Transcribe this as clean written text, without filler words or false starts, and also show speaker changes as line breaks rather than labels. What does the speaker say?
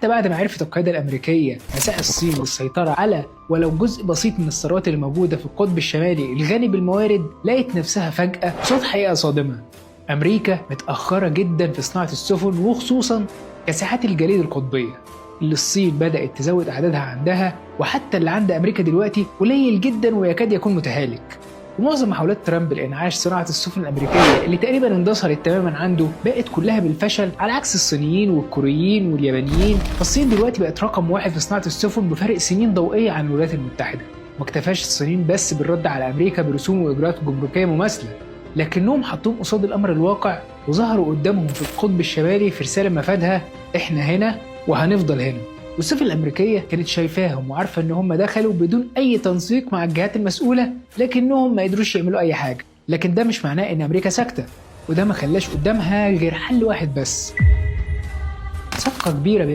حتى بعد ما عرفت القيادة الأمريكية مساعي الصين للسيطرة على ولو جزء بسيط من الثروات اللي موجودة في القطب الشمالي الغني بالموارد، لقت نفسها فجأة قصاد حقيقة صادمة. أمريكا متأخرة جدا في صناعة السفن، وخصوصا كاسحات الجليد القطبية اللي الصين بدأت تزود أعدادها عندها، وحتى اللي عند أمريكا دلوقتي قليل جدا ويكاد يكون متهالك. ومعظم محاولات ترامب لإنعاش صناعة السفن الأمريكية اللي تقريبا اندثرت تماما عنده بقت كلها بالفشل، على عكس الصينيين والكوريين واليابانيين. فالصين دلوقتي بقت رقم واحد في صناعة السفن بفارق سنين ضوئية عن الولايات المتحدة. ما اكتفاش الصينيين بس بالرد على أمريكا برسوم وإجراءات جمركية مماثلة، لكنهم حطوهم قصاد الأمر الواقع وظهروا قدامهم في القطب الشمالي في رسالة مفادها إحنا هنا وهنفضل هنا. والسفن الأمريكية كانت شايفاهم وعارفة إن هم دخلوا بدون أي تنسيق مع الجهات المسؤولة، لكنهم ما قدروش يعملوا أي حاجة. لكن ده مش معناه إن أمريكا ساكتة، وده ما خلاش قدامها غير حل واحد بس: صفقة كبيرة بين